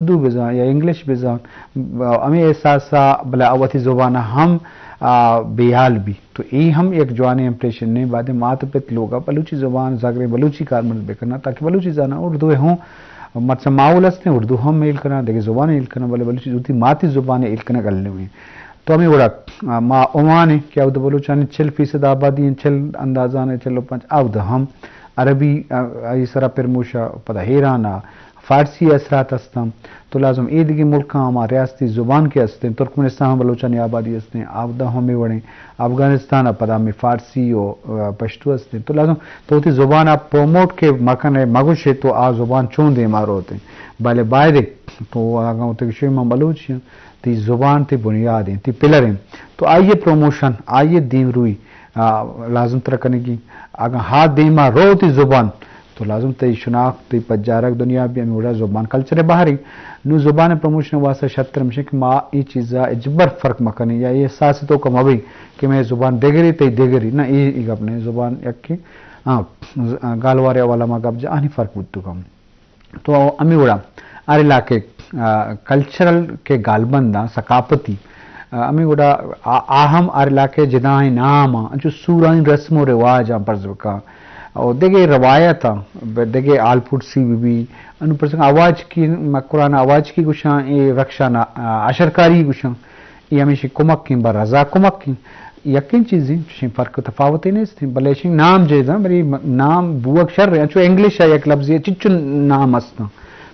اردو بزان یا انگلش بزان، ہمے احساس ءَ بلے آ وتی زبان ءَ ہم، آ، بے حال بی۔ تو اے ہم یک جوانیں امپریشن نے۔ بعد مات پت لوگ ءَ بلوچی زبان زگریں بلوچی کارمرز بکناں تاکہ بلوچی زاناں۔ اردو ءَ ہوں مرچاں ماحول ہستیں، اردو ہم ہیل کناں، دگہ زبان ہیل کناں، بلے بلوچی وتی ماتی زبان ہیل کنگ المی۔ تو ہمے وڑا، آ، ما عمان ایں کہ اود بلوچانی چل فیصد آبادی ایں، چل اندازان ایں، چل و پنچ، اود ہم عربی، آ، آئی سرا پرموشا، پدا ایران ءَ فارسی اثرات ہستاں۔ تو لازم اے دگہ ملکاں ہما ریاستی زبان کہ ہستیں، ترکمنستان ہم بلوچانی آبادی ہستیں، اود ہمے وڑیں، افغانستان ءَ پدا ہمے فارسی و، آ، پشتو ہستیں۔ تو لازم تو وتی زبان ءَ پروموٹ کہ مکن ئے، مگوش ئے تو آ زبان چون دیما روتیں۔ بلے باید ئے تو اگاں وتی گوش ئے من بلوچی آں، تئی زبان تئی بنیاد ایں، تئی پلر ایں۔ تو آئی ءِ پروموشن، آئی ءِ دیمروئی، آ، لازم ترا کنگی۔ اگاں ہا دیما رو تئی زبان، تو لازم تئی شناخت، تئی پجارگ دنیا بی ہمے وڑا زبان کلچر ءِ بہر ایں۔ نوں زبان ءِ پروموشن ءِ واسطہ شرتر ہمیش ایں کہ ما اے چیزا ہچبر فرق مکنیں یا اے احساس ءِ توکا مبیں کہ مئے زبان دگرے، تئی دگرے۔ نہ، اے، اے گپ نہ ایں۔ زبان یکے، ہاں، ز-، گالوار ءِ حوالہ ما گپ جا، آنی فرق بوتگ ہم۔ تو ہمے وڑا ہر علاقے، آ، کلچرل کہ گالبنداں ثقافتی، آ، ہمے وڑا آ، آ ہم ہر علاقے جدائیں نام آں، انچو سورائیں رسم و رواج آں پرز بکاں۔ او دگہ روایت آں، ب-، دگہ آل پرسی بہ بی، انو پرز بکاں آواجکی، مکران آواجکی گوشاں، اے رخشان آ، اشرکاری گوشاں۔ اے ہمیشی کمک ایں، بہ رضا کمک ایں۔ یکیں چیزیں، چشیں فرق و تفاوتے نیستیں، بلے اشیں نام جیداں، بلے م-، نام بوگ شر ایں۔ انچو انگلش ءَ یک لفظے چچو نام استاں۔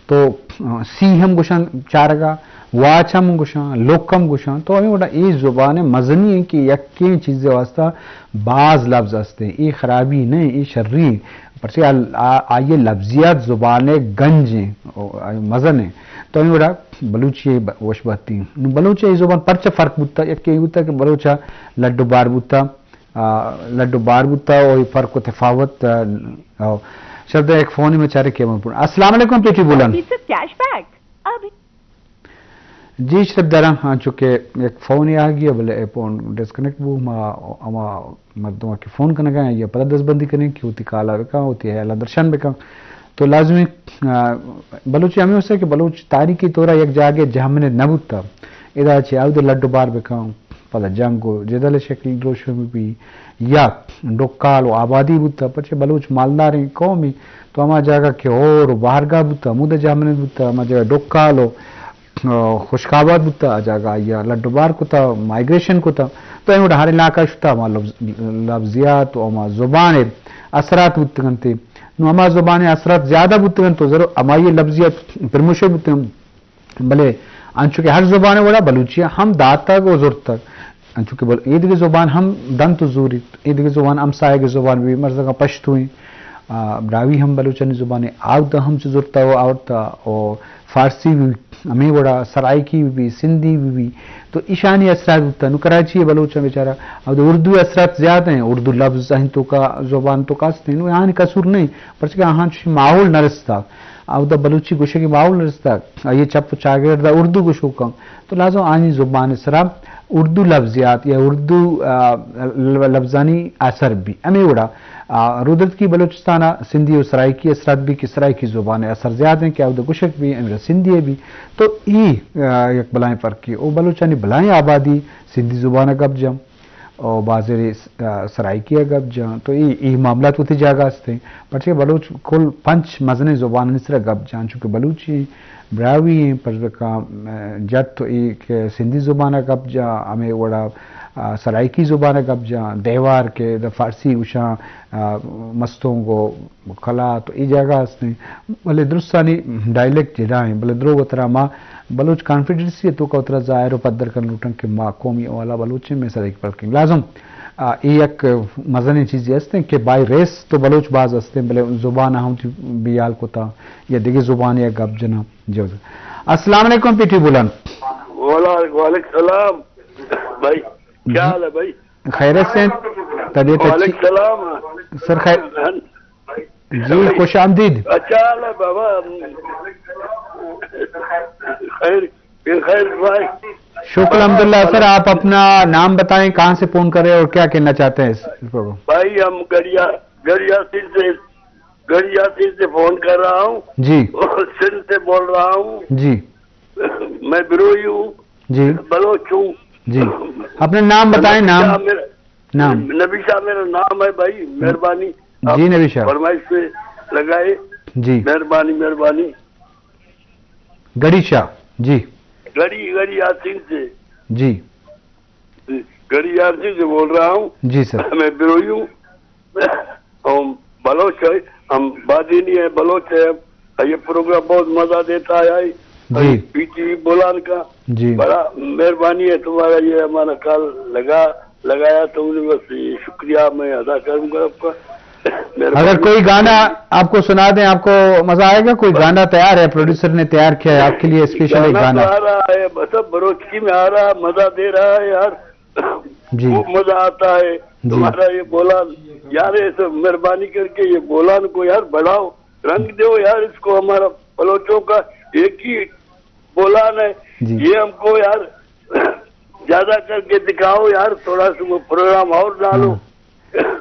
تو، آ، سی ہم گوشاں چارگا، واچ ہم گوشاں، لک ہم گوشاں۔ تو ہمے وڑا اے زبان مزنی ایں کہ یکیں چیزے واسطہ باز لفظ استیں۔ اے خرابی نہ ایں، اے شری ایں۔ پرچہ آ، آ، آئی لفظیات زبان گنج ایں، او، آئی مزن ایں۔ تو ہمے وڑا بلوچی ءِ ب-، وش بہتی۔ نوں بلوچ ءِ زبان پرچہ فرق بوتا؟ یکے اے بوتا کہ بلوچ ءَ لڈ و بار بوتا، آ، لڈ و بار بوتا، او اے فرق و تفاوت، آ، او۔ شردا یک فونے مئے چارے کہ من پون۔ السلام علیکم پیٹی بولان۔ پیس آف کیش بیک۔ ابھی۔ جی شردا، ہاں، چونکہ یک فونے آ گیا، بلے اے فون ڈسکنیکٹ بو، ما، ہما مردم کہ فون کنگا ایں، یا پدا دزبندی کنیں کہ وتی کالا بکاں، وتی حیالا درشان بکاں۔ تو لازمی، آ، بلوچی ہمے واسطہ کہ بلوچ تاریخی طورا یک جاگے جہمنند نہ بوتا۔ ادا چہ اود لڈ و بار بکاں، پدا جنگ و جدل شکل دروشم بی، یا ڈکال و آبادی بوتا، پرچہ بلوچ مالداریں قومے، تو ہما جاگہ کہ ہور و بہرگاہ بوتا، ہمودا جہمنند بوتا، ہما جاگہ ڈکال و آ، خشک آباد بوتا، آ جاگہ آئی ءَ لڈ و بار کتا، مائیگریشن کتا۔ تو اے وڑا ہر علاقہ شتا، ہما لفظ-، لفظیات و ہما زبان ءِ اثرات بوتگ انت۔ نوں ہما زبان ءِ اثرات زیادہ بوتگ انت، تو ضرور ہمائی لفظیات پرموشے بوتگ انت۔ بلے انچو کہ ہر زبان ءِ وڑا بلوچی ءَ ہم داتگ و زرتگ۔ انچو کہ بل-، ایدگہ زبان ہم دنت و زوریت، ایدگہ زبان ہمساہگ زبان بی، مرزگاں پشتویں، آ، براہوئی ہم بلوچانی زبانے، آودا ہم چہ زرتا و آورتا، و فارسی بی، ہمے وڑا سرائیکی بی، سندھی بی، تو ایشانی اثرات بوتا۔ نو کراچی بلوچاں بیچارہ، اودا اردو اثرات زیادہ ہیں، اردو لفظ ہیں تو کا زبان تو کا ہستیں، نو یہاں قصور نہیں، پرچہ کہ آہاں چوشیں ماحول نہ رستا۔ اودا بلوچی گوشگ ءِ ماحول رستگ، آئی چپ و چاگرد ءَ اردو گوشوکاں، تو لازم آنی زبان ءِ سرا اردو لفظیات یا اردو، آ، ل-، لفظانی اثر بی۔ ہمے وڑا، آ، رودرتکی بلوچستان ءَ سندھی و سرائیکی اثرات بی کہ سرائیکی زبان ءِ اثر زیات ہیں کہ اودا گوشگ بی، ہمے سندھی بی۔ تو ای، آ، یک بلائیں فرقے۔ او بلوچانی بلائیں آبادی سندھی زبان ءَ گپ جاں۔ و بازیں س-، آ، سرائیکی ءَ گپ جاں، تو اے، اے معاملات وتی جاگہ است ایں۔ پرچہ بلوچ کل پنچ مزنیں زبانانی سرا گپ جاں، چونکہ بلوچی ایں، براہوئی ایں، پرز بکاں، آ، جت و اے کہ سندھی زبان ءَ گپ جاں، ہمے وڑا، آ، سرائیکی زبان ءَ گپ جاں، دیوار کہ دا فارسی گوشاں، آ، مستونگ و کلات و اے جاگہ ہستیں، بلے درستانی ڈائلیکٹ جدا ہیں، بلے دروگ وترا ما بلوچ کانفیڈنسی ءِ توکا وترا ظاہر و پدر کن لوٹن کہ ما قومی حوالہ بلوچ ہیں، میں سرائیکی پلکیں۔ لازم، آ، اے یک مزنیں چیزے ہستیں کہ بائی ریس تو بلوچ باز ہستیں، بلے زبان ہم تی بیال کتا یا دگہ زبانے گپ جنا۔ جی۔ السلام علیکم پیٹی بولان۔ وعلیکم، وعلیکم السلام بھائی، جی۔ کیا حال ہے بھائی؟ خیریت سے؟ طبیعت وعلیکم اچھی؟ السلام۔ سر خیر۔ جی، خوش آمدید۔ اچھا حال ہے بابا۔ خیر، پھر خیر بھائی۔ شکر الحمدللہ۔ سر، آپ اپنا نام بتائیں، کہاں سے فون کر رہے ہیں اور کیا کہنا چاہتے ہیں اس پروگرام؟ بھائی، ہم گڑیا، گڑیا سندھ سے، گڑیا سندھ سے فون کر رہا ہوں۔ جی۔ اور سندھ سے بول رہا ہوں۔ جی۔ میں بروئی ہوں، جی۔ بلوچ ہوں۔ جی۔ اپنا نام بتائیں، نبی نام۔ شاہ میرا، نام۔ نبی شاہ میرا نام ہے بھائی، مہربانی۔ جی، آپ نبی شاہ۔ فرمائش پہ لگائے۔ جی۔ مہربانی، مہربانی۔ گڑی شاہ، جی۔ گڑی، گڑی یاسین سے۔ جی۔ جی، گڑی یاسین سے بول رہا ہوں۔ جی سر۔ میں بروئی ہوں۔ ہم بلوچ ہے، ہم بادینی ہے، بلوچ ہے۔ یہ پروگرام بہت مزہ دیتا ہے۔ جی۔ پی ٹی وی بولان کا جی۔ بڑا مہربانی ہے تمہارا، یہ ہمارا کال لگا، لگایا تم نے، بس یہ شکریہ میں ادا کروں گا آپ کا۔ مہربانی۔ اگر کوئی گانا آپ کو سنا دیں، آپ کو مزہ آئے گا؟ کوئی گانا تیار ہے، پروڈیوسر نے تیار کیا ہے آپ کے لیے اسپیشل ایک گانا گانا؟ تو آ رہا ہے، سب بروچکی میں آ رہا، مزہ دے رہا ہے یار۔ جی۔ خوب مزہ آتا ہے جی۔ تمہارا یہ بولان۔ یار، یہ سب مہربانی کر کے یہ بولان کو یار بڑھاؤ، رنگ دو یار اس کو، ہمارا بلوچوں کا ایک ہی بولان ہے۔ جی۔ یہ ہم کو یار زیادہ کر کے دکھاؤ یار، تھوڑا سا وہ پروگرام اور ڈالو۔ ہاں۔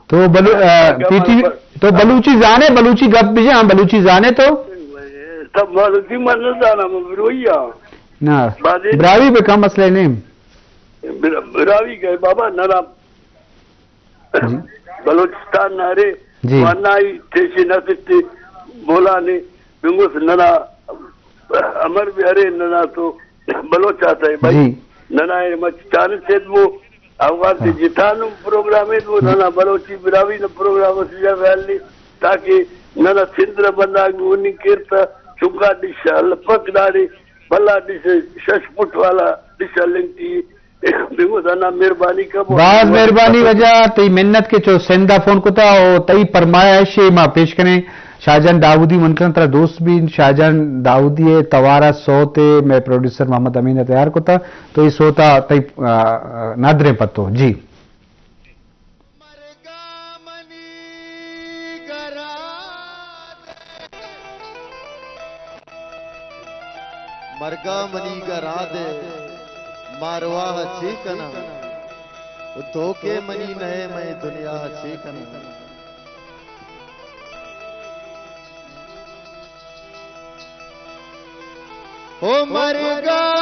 تو بلو-، آ، پی ٹی وی، تو بلوچی زانے، بلوچی گپ بجے، ہاں، بلوچی زانے تو؟ سب بلوچی من نہ زانا، من بروئی ہاں۔ نہ، بازی براوی بکن، مسئلہ نہیں۔ بر-، براوی گئے بابا، نہ، نہ۔ جی۔ بلوچستان نارے جی۔ وانائی تیشی نہ سکتے بولانے، بنگوس ننا امر بھی ارے ننا تو بلوچ آتا ہے بھائی۔ جی۔ ننا اے مچ چانس ہے وہ افغان سے ہاں۔ جتانو پروگرام ہے وہ جی۔ ننا بلوچی براوی نہ پروگرام سے جا خیال نہیں، تاکہ ننا سندھ را بندہ بھی ونی کرتا چنکا ڈش اللہ پک دارے، بلا ڈش شش فٹ والا ڈش لنگتی۔ بگو زانا مہربانی کبو۔ باز مہربانی واجہ، تئی منت کہ چو سندھ ءَ فون کتا و تئی پرمائش ما پیش کنیں۔ شاہجان داؤدی من کناں ترا دوست بی، شاہجان داؤدی ءِ توار ءَ سوت ءَ مئے پروڈیوسر محمد امین ءَ تیار کتا، تو اے سوت ءَ تئی، آ، آ، نادریں پتو۔ جی۔ مرگا منی گرا دے، مرگا منی گرا دے، مارواہ چے کناں؟ و تو کہ منی نئے، مئے دنیا چے کناں؟ او مرگا،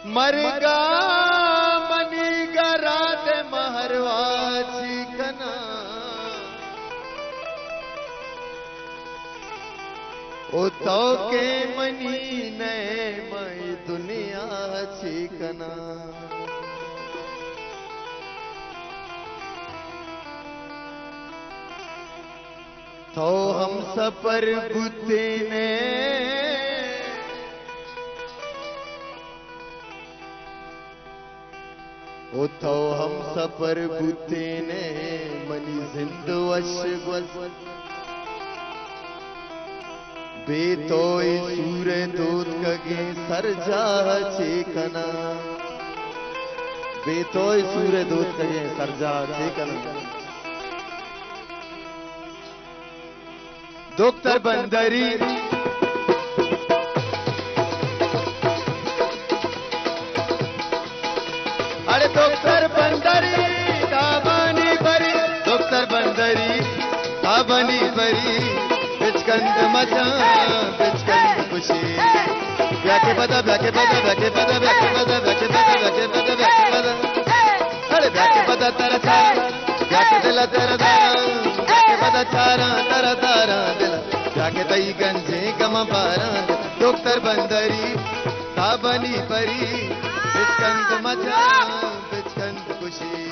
مرگا منی گرا دے مہروا چی کناں۔ او تو کہ منی نئے مئے دنیا چی کناں۔ تو ہم سفر بوتینے، او تو ہم سفر بوتینے، منی زند وش گوست۔ بے تو اے سور دوتکگیں سرجاہ چے کناں؟ بے تو اے سور دوتکگیں سرجاہ چے کناں؟ دکتر بندری۔ اڑے دکتر بندری، تابانی بری، دکتر بندری، تابانی بری، بچکند مچاں، بچکند خوشی۔ بیا کہ پدا، بیا کہ پدا، بیا کہ پدا، بیا کہ پدا، بیا کہ پدا، بیا کہ پدا، بیا کہ پدا۔ اڑے بیا کہ پدا ترا چاراں، بیا کہ دل ترا داراں، بیا کہ پدا چاراں، ترا داراں دل، بیا کہ تئی گنجیں گم باراں دل۔ دکتر بندری، تابانی پری، بچکند مچاں، بچکند خوشی۔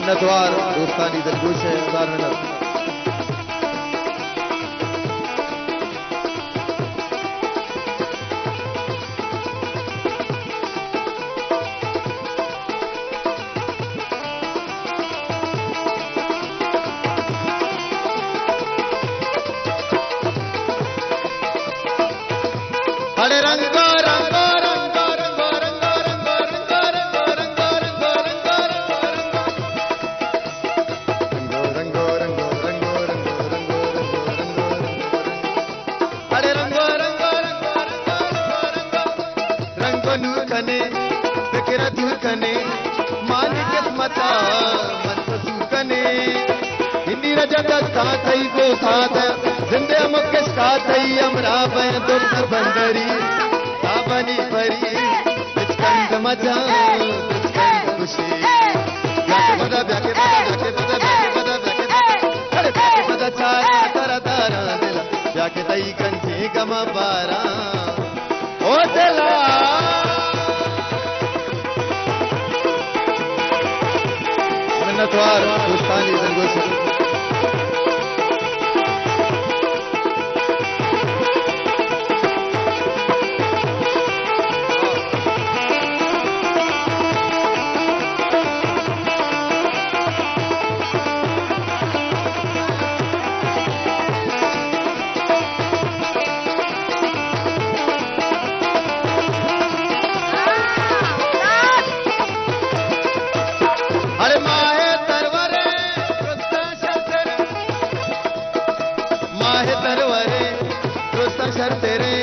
منتوار دوستانی دلگوش ءِ، ہزار منت۔ کنے، مانی قسمت ءَ من تو سو کنے۔ ہندی رجا دستاں تئی گوں ساتھ، زندے ہمک عشق ءَ تئی ہمراہ بیں دکتر بندری، تابانی پری، بچکند مجاں، بچکند خوشی۔ بیا کہ پدا، بیا کہ پدا، بیا کہ پدا، بیا کہ پدا، بیا کہ پدا، اڑے بیا کہ پدا چاراں ترا داراں دل، بیا کہ تئی گنجیں گم باراں۔ او دلا۔ منتوار دوستانی زنگوشی۔ اڑے ماہ ترورے، درستاں شرترے۔ ماہ ترورے، درستاں شرترے۔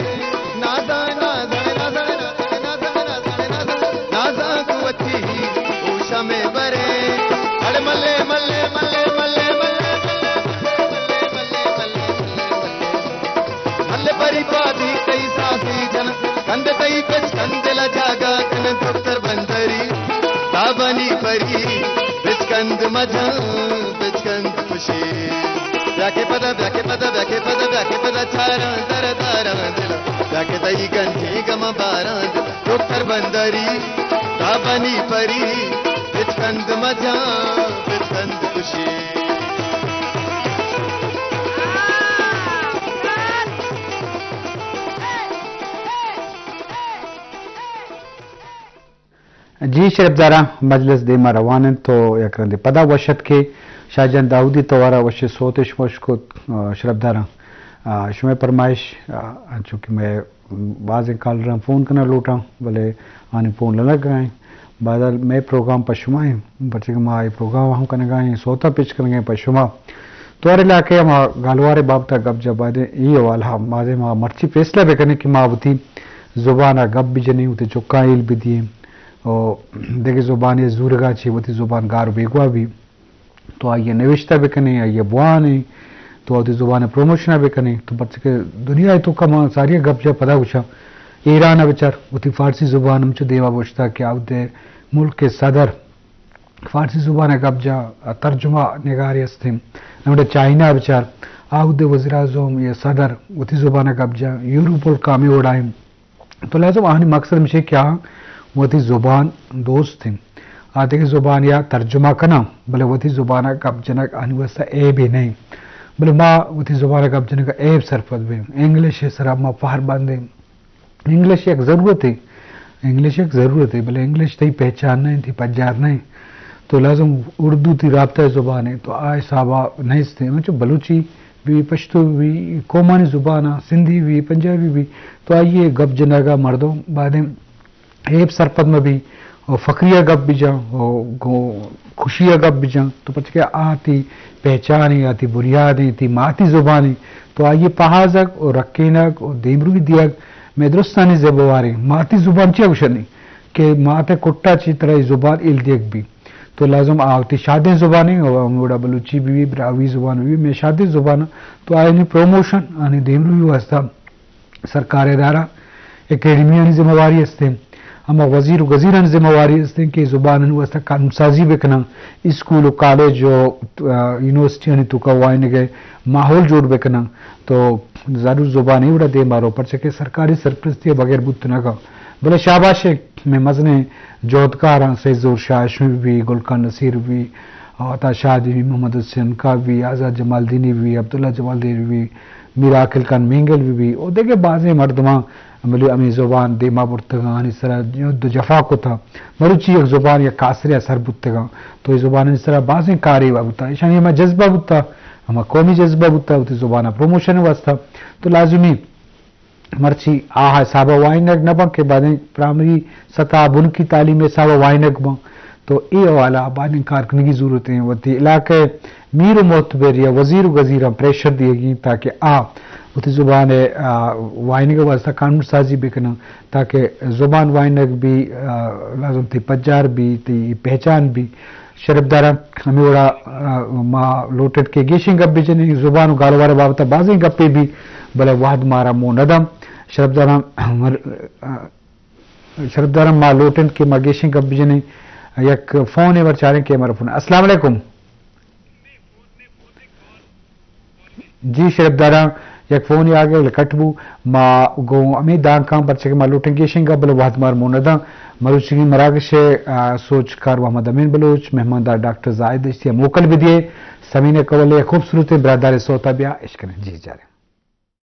نازاں، نازاں، نازاں، نازاں، نازاں، نازاں، نازاں، نازاں کو وتی ہوش میں برے۔ اڑے ملے، ملے، ملے، ملے، ملے، ملے، ملے، ملے، ملے، ملے، ملے۔ ملے پری پادی تئی ساسی جن، کند تئی پچ کند لا جاگا کن دکتر بندری، تابانی پری، پچ کند مجاں، پچ کند خوشی۔ بیا کہ پدا، بیا کہ پدا، بیا کہ پدا، بیا کہ پدا چاراں در داراں دل، بیا کہ تئی گنجیں گم باراں دل، دکتر بندری، تابانی پری، پچ کند مجاں، پچ کند خوشی۔ جی شرپداراں، مجلس دیما روان انت تو یک رندے پدا وش اتکے۔ شاہ جان داؤدی توارا وش سوتے شما اشکت، آ، شرپداراں۔ آ، شمئے پرمائش، آ، انچو کہ مئے بازیں کالراں فون کنگ لوٹاں، بلے آنی فون لگگ ءَ ایں۔ بہرحال مئے پروگرام پہ شما ایں، پرچہ کہ ما اے پروگرام ہم کنگ ءَ ایں، سوتا پیش کنگ ءَ ایں پہ شما۔ تو ہر علاقے ہما گالوارے بابت ءَ گپ جب ءَ دیں، اے حوالہ ہم بازیں ما مرچی فیصلہ بکنیں کہ ما وتی زبان ءَ گپ بجنیں، وتی چکاں ہیل بدییں، او دگہ زبانے زورگ ءَ چہ وتی زبان گار بیگواہ بی۔ تو آئی ءَ نوشتہ بکنیں، آئی ءَ بوانیں، تو وتی زبان ءِ پروموشن ءَ بکنیں۔ تو پرچہ کہ دنیا ءِ توکا ما ساری ءَ گپ جا پدا گوشاں، ایران ءَ بچار، وتی فارسی زبان ہم چو دیما بوشتا کہ آ وتی ملک ءِ صدر فارسی زبان ءَ گپ جا، ترجمہ نگارے ہستیں، نمڑے چائنا ءَ بچار، آ وتی وزیر اعظم یا صدر وتی زبان ءَ گپ جا، یورپ ملک ہمے وڑا ایں۔ تو لہذا آہانی مقصد ہمیش کہ آ وتی زبان دوست انت، آ دگہ زبان یا ترجمہ کناں، بلے وتی زبان ءَ گپ جنگ آہانی واسطہ عیبے نہ انت۔ بلے ما وتی زبان ءَ گپ جنگ ءَ عیب سرپد بیں، انگلش ءِ سرا ما فہر بندیں۔ انگلش یک ضرورتے، انگلش یک ضرورتے، بلے انگلش تئی پہچان نہ انت، تئی پجار نہ انت۔ تو لازم اردو تئی رابطہ زبان انت، تو آ حسابا نیست انت۔ ہمچو بلوچی بی، پشتو بی، قومانی زبان ءَ، سندھی بی، پنجابی بی، تو آئی ءَ گپ جنگ ءَ مردم بعدیں عیب سرپد مہ بی، و فخری ءَ گپ بجاں، و گوں خوشی ءَ گپ بجاں، تو پرچہ کہ آ تئی پہچان انت، آ تئی بنیاد انت، تئی ماتی زبان انت، تو آئی ءِ پہازگ و رکینگ و دیمروی دیگ مئے درستانی ذمہ واری انت۔ ماتی زبان چیا گوشنی کہ مات ءِ کٹا چہ ترا اے زبان ہیل دیگ بی۔ تو لازم آ وتی شادیں زبانے، ہمے وڑا بلوچی بہ بی، براہوئی زبان بہ بی، مئے شادیں زبان، تو آیانی پروموشن، آنی دیمروی واسطہ سرکار ادارہ، اکیڈمیانی ذمہ واری ہستیں، ہما وزیر و گزیرانی ذمہ واری ہستیں کہ زبانانی واسطہ قانون سازی بکناں، اسکول و کالج و، آ، یونیورسٹیانی توکا وانگ ءِ ماحول جوڑ بکناں، تو ضرور زبان اے وڑا دیما رو، پرچہ کہ سرکاری سرپرستی ءِ بغیر بوت نہ کن۔ بلے شاباش اے مئے مزنیں جہدکاراں، سید ظہور شاہ ہاشمی بی، گل خان نصیر بی، عطا شاد بی، محمد حسین خان بی، آزاد جمالدینی بی، عبداللہ جمالدینی بی، میر عاقل خان مینگل بی بی، و دگہ بازیں مردماں ملی ہمے زبان دیما برتگاں، آنی سرا جد و جفا کتا۔ مروچی یک زبان یک کاسرے ءَ سر بوتگاں، تو اے زبانانی سرا بازیں کارے وا بوتا، ایشانی ہما جذبہ بوتا، ہما قومی جذبہ بوتا، وتی زبان ءِ پروموشن ءِ واسطہ۔ تو لازمی مرچی آ حساب ءَ وانگ نہ باں کہ بعدیں پرائمری سطح، بنکی تعلیم ءِ حساب ءَ وانگ باں، تو اے حوالہ ءَ بعدیں کار کنگی ضرورت ایں۔ وتی علاقہ ءِ میر و معتبر یا وزیر و گزیراں پریشر دیگی تاکہ آ وتی زبان ءِ، آ، وائنگ ءِ واستہ قانون سازی بکناں، تاکہ زبان وائنگ بی، آ، لازم تئی پجار بی، تئی پہچان بی۔ شرپداراں، ہمے وڑا، آ، ما لوٹت کہ گیشیں گپ بجنیں، زبان و گالوار ءِ بابت ءَ بازیں گپے بی، بلے وہد مارا مو نہ داں۔ شرپداراں، آ، شرپداراں، ما لوٹت کہ ما گیشیں گپ بجنیں، یک فونے ور چاریں کہ مارا فون۔ السلام علیکم۔ جی شرپداراں، یک فونے آگے بلے کٹ بو۔ ما گوں ہمے دانکاں، پرچہ کہ ما لوٹیں گیشیں گپ بلے وہد مار مو نہ داں۔ مروچیگیں مراگش ءِ، آ، سوچکار محمد امین بلوچ، مہماندار ڈاکٹر زاہد اشتی ءَ موکل بدیے۔ سمین ءِ کول ءَ خوبصورتیں براہدارے سوتا بیا اشکنیں۔ جی چاریں۔